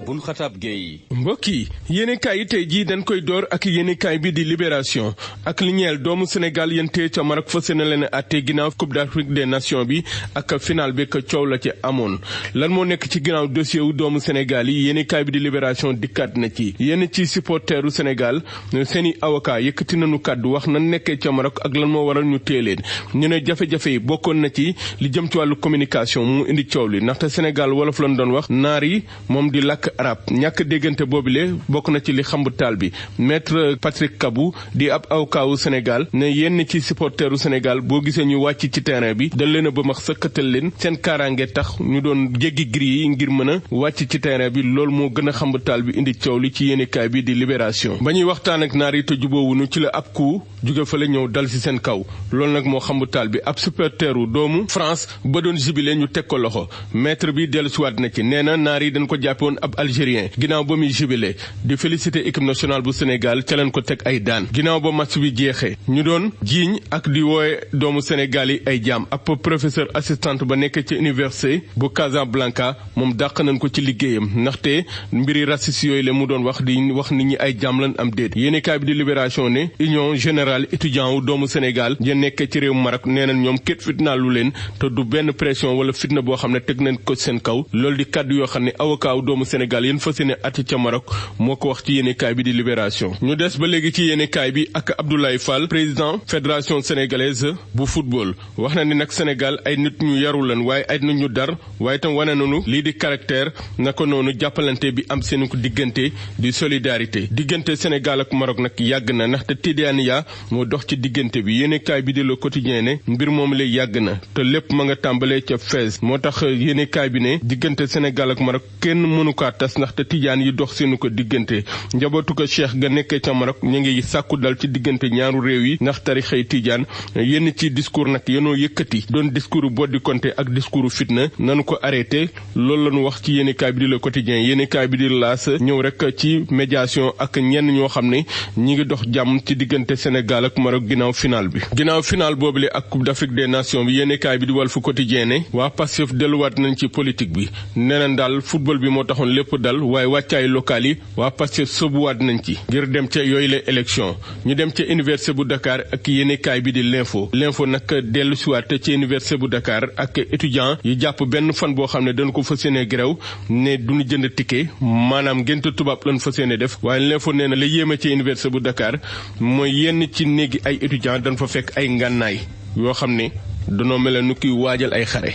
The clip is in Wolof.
Bun Xataab Gueye. mbokk yi yéenekaay yi tey jii dañ koy door ak yéenekaay bi di Libération ak li ñeel doomu Sénégal yente ca Maroc fas yéene leen àtte ginnaaw Coupe d'Afrique des Nations bi ak final bi ka coow la ci amoon lan moo nekk ci ginnaaw dossier wu doomu Sénégal yi yéenekaay bi di Libération dikkaat na ci yenn ci supporteru Sénégal seeni avocat yëkkati nañu kàddu wax nan nekkee ca Maroc ak lan moo waral ñu téye leen ñu ne jafe-jafe yi bokkoon na ci li jëm ci wàllu communication mu indi coow li ndaxte Sénégal wolof lañ doon wax naar yi moom di làkk arab ñàkk déggante boobule bokk na ci li xambu taal bi maître Patrick Kabou di ab avocat wu Sénégal ne yenn ci supporteru Sénégal boo gisee ñu wàcc ci terrain bi dañ leen a ba max sëkkatal leen seen kaaraange tax ñu doon jéggi gris yi ngir mën a wàcc ci terrain bi loolu moo gën a xambu taal bi indi coow li ci yéenekaay bi di Libération ba ñuy waxtaan ak naar yi te juboowuñu ci la ab coup jóge fa la ñëw dal ci seen kaw loolu nag moo xambu taal bi ab supporteru doomu France ba doon jubilé ñu teg ko loxo maître bi dellusiwaat na ci nee na naar yi dañ ko jàppoon ab Algérien ginnaaw ba muy jubilé di félicité équipe nationale bu Sénégal ca leen ko teg ay daan ginnaaw ba match bi jeexee ñu doon jiiñ ak di woowe doomu Sénégal yi ay jaam ab professeur assistante ba nekk ci université bu Casablanca moom dàq nañ ko ci liggéeyam ndaxte mbiri raciste yooyu la mu doon wax di wax nit ñi ay jaam lañ am déet yéenekaay bi di Libération ne union générale étudiant wu doomu Sénégal ya nekk ci réew Maroc nee nañ ñoom képp fitnaalu leen te du benn pression wala fitna boo xam ne teg nañ ko seen kaw loolu di kàddu yoo xam ne avocat wu doomu Sénégal yéen fas yéene atti ca Maroc moo ko wax ci yéenekaay bi di Libération ñu des ba léegi ci yéenekaay bi ak Abdoulaye Fall président fédération sénégalaise bu football wax na ni nag Sénégal ay nit ñu yaru lan waaye ay nit ñu dar waaye itam wane nañu lii di caractère naka noonu jàppalante bi am seen ko diggante di solidarité diggante Sénégal ak Maroc nag yàgg na ndaxte Tidiane moo dox ci diggante bi yéenekaay bi di Le Quotidien ne mbir moom lay yàgg na te lépp ma nga tàmbalee ca Fès moo tax yéenekaay bi ne diggante Sénégal ak Maroc kenn mënu kaa tas ndaxte Tidiane yi dox seenu ko diggante njabootu ko Cheikh ga nekkee ca Maroc ñu ngi sàkku dal ci diggante ñaaru réew yi ndax tarixay Tidiane yenn ci discours nag yenoo yëkkati doon discours boddi konté ak discours fitna nanu ko arrêté loolu la ñu wax ci yéenekaay bi di Le Quotidien yéenekaay bi di L'As ñëw rek ci médiation ak ñenn ñoo xam ne ñi ngi dox jàmm ci diggante Sénégal ak Maroc ginnaaw final bi ginnaaw final boobule ak Coupe d'Afrique des Nations bi yéenekaay bi di Walf Quotidien ne waa Pastef delluwaat nañ ci politique bi nee nañ daal football bi moo taxoon lépp dal waaye wàccaay local yi waa Pastef sóobuwaat nañ ci ngir dem ca yooyu la élection ñu dem ca université bu Dakar ak yéenekaay bi di l'info nag dellu siwaat ci université bu Dakar ak étudiant yi jàpp benn fan boo xam ne dañ ko fas yéene grève ne duñu jënd ticket maanaam ngénte tubaab lañ fas yéene def waaye l'info nee na la yéeme ci université bu Dakar mooy yenn ci néegi ay étudiant dañ fa fekk ay ngànnaay yoo xam ne danoo mel nu kiy waajal ay xare